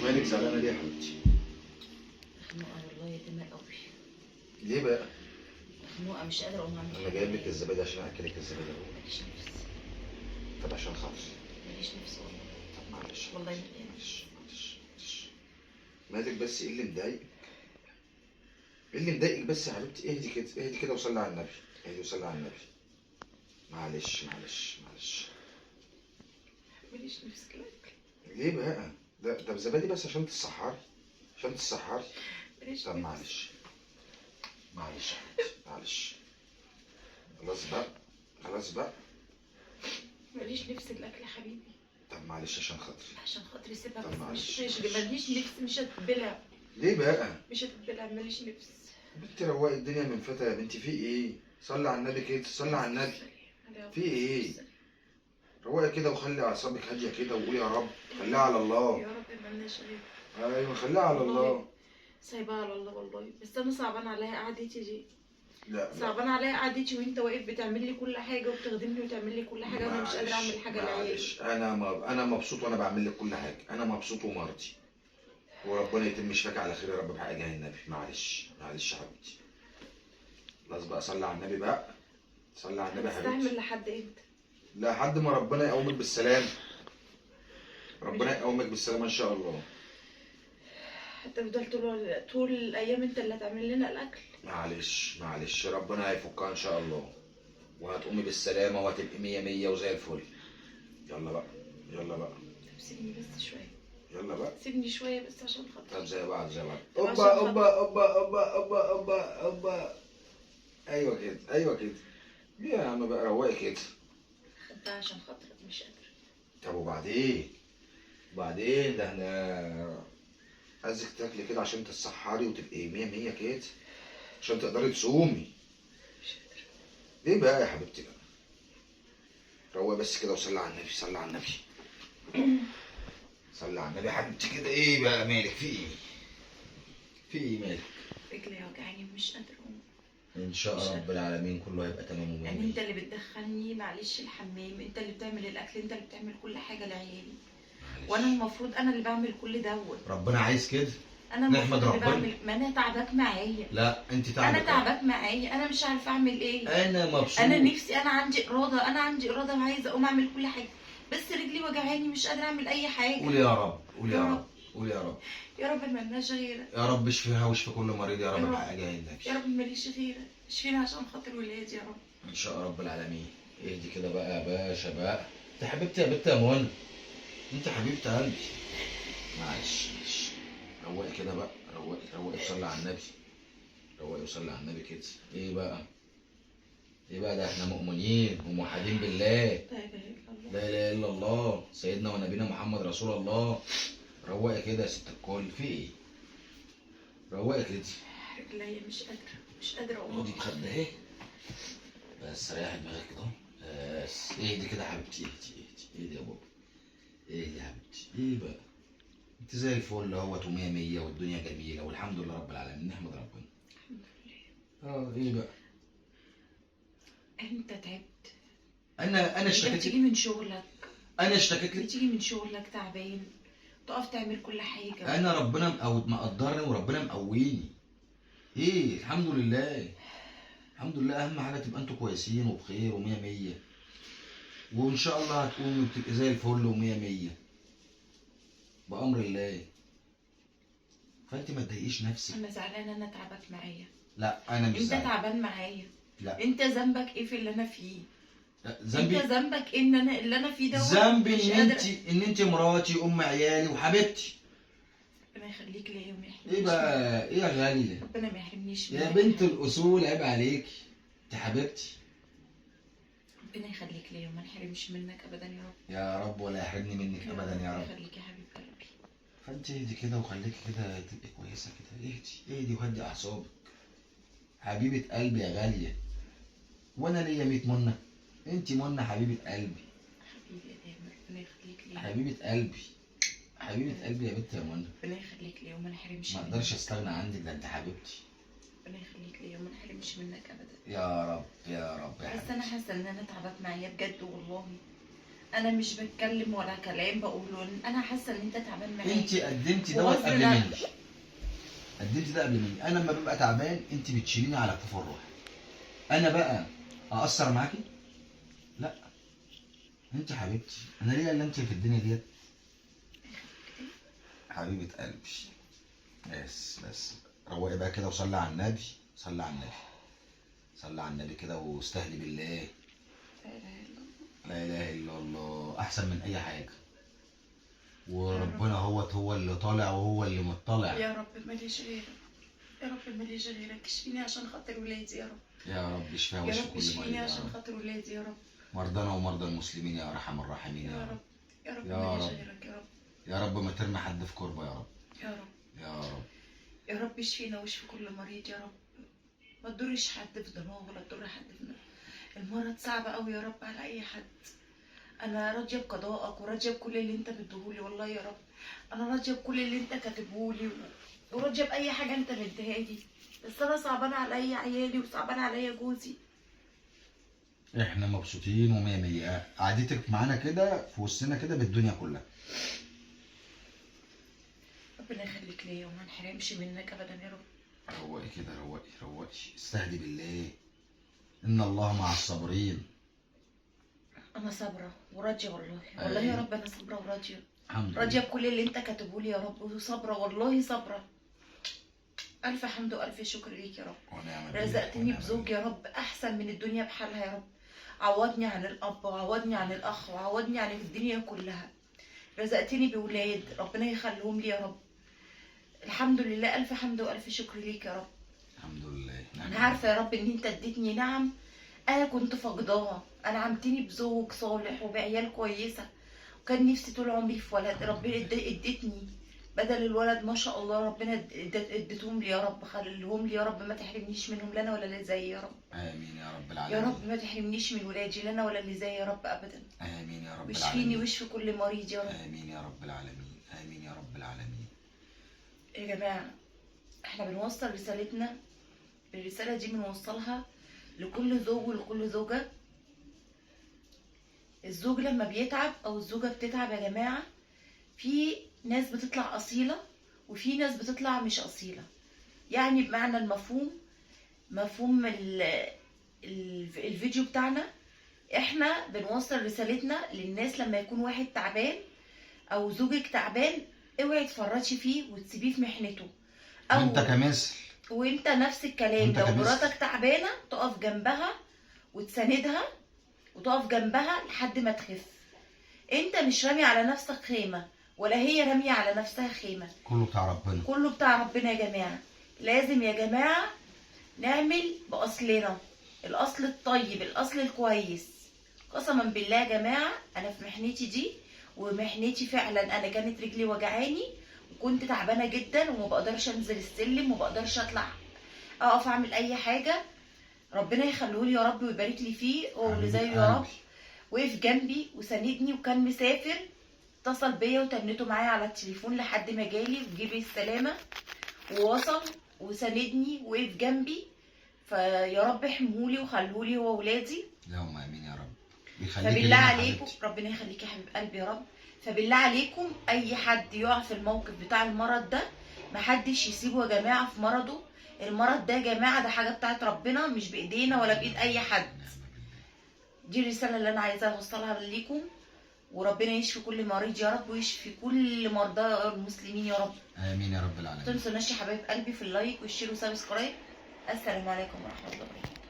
مالك زعلانة ليه يا حبيبتي؟ مخنوقه والله يا تامر قوي. ليه بقى؟ مخنوقه مش قادرة اقوم اعمل انا حاجة. جايب لك الزبادي عشان اكلك الزبادي اهو. ماليش نفس. طب عشان خاطري. ماليش نفس والله. طب معلش والله معلش معلش معلش. مالك بس؟ ايه اللي مضايقك؟ ايه اللي مضايقك بس يا حبيبتي؟ اهدي كده، اهدي كده وصلي على النبي، اهدي وصلي على النبي. معلش معلش معلش. ماليش نفس لك. ليه بقى؟ ده بزبادي بس عشان تسحري، عشان تسحري. ماليش طب نفس. معلش معلش يا حبيبتي معلش. خلاص بقى، خلاص بقى. ماليش نفس الاكل يا حبيبي. طب معلش عشان خاطري. عشان خاطري سيبها طب بس. معلش. مش ماليش نفس، مش هتبلع. ليه بقى؟ مش هتبلع، ماليش نفس. بنتي روقي الدنيا من فتى يا بنتي، في ايه؟ صلي على النبي كده، صلي على النبي. في ايه؟ روقي كده وخلي اعصابك هادية كده وقولي يا رب، خليها على الله. يا رب مالناش غير. ايوه خليها على الله. سايباها على الله والله، بس انا صعبان عليا قعدتي دي. لا صعبان عليا قعدتي وانت واقف بتعمل لي كل حاجة وبتخدمني وتعمل لي كل حاجة وانا مش قادرة اعمل حاجة لعيالي. معلش انا مبسوط وانا بعمل لك كل حاجة، انا مبسوط ومرضي. وربنا يتم شفاك على خير يا رب بحق جاه النبي. معلش معلش يا حبيبتي. خلاص بقى صلي على النبي بقى، صلي على النبي يا حبيبتي. هتستحمل لحد امتى؟ لحد ما ربنا يقومك بالسلامة. ربنا يقومك بالسلامة ان شاء الله. هتفضل طول الايام انت اللي هتعمل لنا الاكل؟ معلش معلش ربنا هيفكها ان شاء الله، وهتقومي بالسلامة وهتبقي مية مية وزي الفل. يلا بقى، يلا بقى. طب سيبني بس شوية. يلا بقى. سيبني شوية بس عشان خاطري. طب زي بعض، زي بعض. طب اوبا عشان اوبا اوبا اوبا اوبا اوبا اوبا. ايوه كده، ايوه كده. ليه يا عم بقى؟ روقي كده. خدتها عشان خاطرك مش قادرة. طب وبعدين؟ وبعدين ده احنا عايزك تاكلي كده عشان تتسحري وتبقي مية مية كده، عشان تقدري تصومي. مش قادرة. ليه بقى يا حبيبتي بقى؟ روقي بس كده وصلي على النبي، صلي على النبي. صلي على النبي يا حبيبتي كده. ايه بقى مالك؟ في ايه؟ في ايه مالك؟ رجلي وجعاني ومش قادرة اقوم. ان شاء رب العالمين كله هيبقى تمام ومية. يعني انت اللي بتدخلني معلش الحمام، انت اللي بتعمل الاكل، انت اللي بتعمل كل حاجة لعيالي، وانا المفروض انا اللي بعمل كل دوت. ربنا عايز كده. انا نحمد المفروض اللي ربنا. بعمل. ما انا تعباك معايا. لا انت تعبك. انا تعباك معايا، انا مش عارفه اعمل ايه. انا مبسوط. انا نفسي، انا عندي اراده، انا عندي اراده وعايزه اقوم اعمل كل حاجة، بس رجلي وجعاني مش قادرة اعمل اي حاجة. قول يا رب، قول يا رب، قول يا رب. يا رب مالناش غيرك. يا رب اشفيها واشفي كل مريض يا رب بحق جاه النبي. يا رب ماليش غيرك، اشفينا عشان خاطر ولادي يا رب. ان شاء رب العالمين. اهدي كده بقى يا باشا بقى. انت حبيبتي يا بنت يا منى، انت حبيبه قلبي. معلش معلش روقي كده بقى، روقي روقي وصلي على النبي، روقي وصلي على النبي كده. ايه بقى؟ ايه بقى؟ ده احنا مؤمنين وموحدين بالله. لا اله الا الله، لا اله الا الله، سيدنا ونبينا محمد رسول الله. روقي كده يا ست الكل. في ايه؟ روقي كده. رجلي مش قادرة، مش قادرة اقوم. خدي مخده اهي بس، ريحي دماغك كده بس. اهدي كده يا حبيبتي، اهدي اهدي اهدي يا بابا، اهدي يا حبيبتي. ايه بقى؟ انت زي الفل اهوت ومية مية والدنيا جميلة والحمد لله رب العالمين، نحمد ربنا. الحمد لله. ايه بقى؟ انت تعبت. انا اشتكيت. بتيجي من شغلك. انا اشتكيت لك. بتيجي من شغلك تعبان، تقف تعمل كل حاجة. انا ربنا مقدرني وربنا مقويني. ايه الحمد لله، الحمد لله. اهم حاجة تبقى انتوا كويسين وبخير ومية مية، وان شاء الله هتقومي وتبقي زي الفل ومية مية بأمر الله. فانت ما تضايقيش نفسك. انا زعلانة، انا تعبك معايا. لا انا مش انت زعلان. تعبان معايا. لا انت ذنبك ايه في اللي انا فيه؟ لا ذنبي. انت ذنبك ايه ان انا اللي انا فيه ده؟ ذنبي ان انت، ان انت مراتي ام عيالي وحبيبتي. ربنا يخليك ليا وما يحرمنيش. ايه بقى؟ ايه يا غالية؟ ربنا ما يحرمنيش يا بنت الاصول، عيب عليكي، انت حبيبتي. ربنا يخليك ليا وما نحرمش منك ابدا يا رب. يا رب ولا يحرمني منك ابدا يا رب. يخليك يا حبيب قلبي. فانت اهدي كده وخليكي كده تبقي كويسة كده. اهدي اهدي وهدي اعصابك حبيبه قلبي يا غالية. وانا ليا 100 منى، انت منى حبيبه قلبي. حبيبي يا تامر، ربنا يخليك ليا. حبيبه قلبي، حبيبه قلبي يا بنت يا منى. ربنا يخليك ليا وما نحرمش. ما اقدرش استغنى عنك، ده انت حبيبتي. ربنا يخليك ليا وما نحرمش منك ابدا يا رب، يا رب يا بس انا حاسه ان انا تعبت معايا بجد والله. انا مش بتكلم ولا كلام بقوله، انا حاسه ان انت تعبان معايا. انت قدمتي دوت وغصب قبل عنك. مني، قدمتي ده قبل مني. انا لما ببقى تعبان انت بتشيليني على كتف الروح. انا بقى اقصر معاكي؟ لا، انت حبيبتي، انا ليا الا انت في الدنيا ديت حبيبه قلبي. بس بس روقي بقى كده وصلي على النبي، صلي على النبي، صلي على النبي كده واستهدي بالله. لا اله الا الله. لا اله الا الله، احسن من اي حاجة. وربنا هو اللي طالع وهو اللي مطلع. يا رب ماليش غيرك، يا رب ماليش غيرك، اشفيني عشان خاطر ولادي يا رب. يا رب اشفيها يا واشفي رب كل اشفيني مريض يا عشان رب. خاطر ولادي يا رب. مرضانا ومرضى المسلمين يا ارحم الراحمين يا يا رب. رب، يا رب يا ماليش رب. غيرك يا رب. يا رب ما ترمي حد في كربه يا رب. يا رب، يا رب، يا رب اشفينا واشفي كل مريض يا رب. ما تضرش حد في دماغه ولا تضر حد في دماغه. المرض صعب قوي يا رب على اي حد. انا راضية بقضائك وراضيه بكل اللي انت مديهولي والله يا رب. انا راضية بكل اللي انت كاتبهولي وراضيه باي حاجة انت مديها لي، بس انا صعبانه عليا عيالي وصعبانه عليا جوزي. احنا مبسوطين ومية مية. قعدتك معانا كده في وسطنا كده بالدنيا كلها. ربنا يخليك ليا وما نحرمش منك ابدا يا رب. روقي كده، روقي روقي، استهدي بالله، ان الله مع الصابرين. انا صابره وراضيه والله، والله يا أيوة. رب انا صابره وراضيه، الحمد راضية لله. بكل اللي انت كاتبه لي يا رب، وصابره والله صابره. الف حمد والف شكر ليك يا رب. ونعم بالله، رزقتني ونعم بزوج بالله. يا رب احسن من الدنيا بحالها يا رب. عوضني عن الاب وعوضني عن الاخ وعوضني عن الدنيا كلها. رزقتني بولاد ربنا يخليهم لي يا رب. الحمد لله، الف حمد والف شكر ليك يا رب. الحمد لله. نعم. انا عارفه يا رب ان انت اديتني نعم انا كنت فاقداها. انعمتني بزوج صالح وبعيال كويسة، وكان نفسي طول عمري في ولد. ربنا اديتني بدل الولد ما شاء الله، ربنا اديتهم لي يا رب، خليهم لي يا رب، ما تحرمنيش منهم لا انا ولا اللي زيي يا رب. امين يا رب العالمين. يا رب ما تحرمنيش من ولادي لا انا ولا اللي زيي يا رب ابدا. امين يا رب واشفيني العالمين. واشفي كل مريض يا رب. امين يا رب العالمين. امين يا رب العالمين. يا جماعة احنا بنوصل رسالتنا، الرسالة دي بنوصلها لكل زوج ولكل زوجة. الزوج لما بيتعب او الزوجة بتتعب يا جماعة، في ناس بتطلع أصيلة وفي ناس بتطلع مش أصيلة. يعني بمعنى المفهوم، مفهوم الفيديو بتاعنا، احنا بنوصل رسالتنا للناس لما يكون واحد تعبان او زوجك تعبان، اوعي تفرطي فيه وتسيبيه في محنته. او وانت كمثل، وانت نفس الكلام، وانت لو كمثل. مراتك تعبانة تقف جنبها وتساندها وتقف جنبها لحد ما تخف. انت مش رامي على نفسك خيمة ولا هي راميه على نفسها خيمة، كله بتاع ربنا، كله بتاع ربنا يا جماعة. لازم يا جماعة نعمل باصلنا، الاصل الطيب، الاصل الكويس. قسما بالله يا جماعة انا في محنتي دي، ومحنتي فعلا انا كانت رجلي وجعاني وكنت تعبانة جدا وما بقدرش انزل السلم وما بقدرش اطلع اقف اعمل اي حاجة. ربنا يخليه لي يا رب ويبارك لي فيه هو واللي زيه يا رب. وقف جنبي وساندني، وكان مسافر اتصل بيا وتنته معايا على التليفون لحد ما جالي وجيبي السلامة ووصل وساندني وقف جنبي. فيا رب احمهولي وخلهولي هو وولادي. اللهم امين يا رب. يخليك فبالله لنا يا عليكم حبيبتي. ربنا يخليك يا حبيب قلبي يا رب. فبالله عليكم اي حد يقع في الموقف بتاع المرض ده محدش يسيبه يا جماعة في مرضه. المرض ده يا جماعة ده حاجة بتاعت ربنا، مش بايدينا ولا بايد اي حد. دي الرسالة اللي انا عايزه اوصلها ليكم، وربنا يشفي كل مريض يا رب ويشفي كل مرضى المسلمين يا رب. امين يا رب العالمين. ما تنسوناش يا حبايب قلبي في ال like وال share و subscribe. السلام عليكم ورحمة الله وبركاته.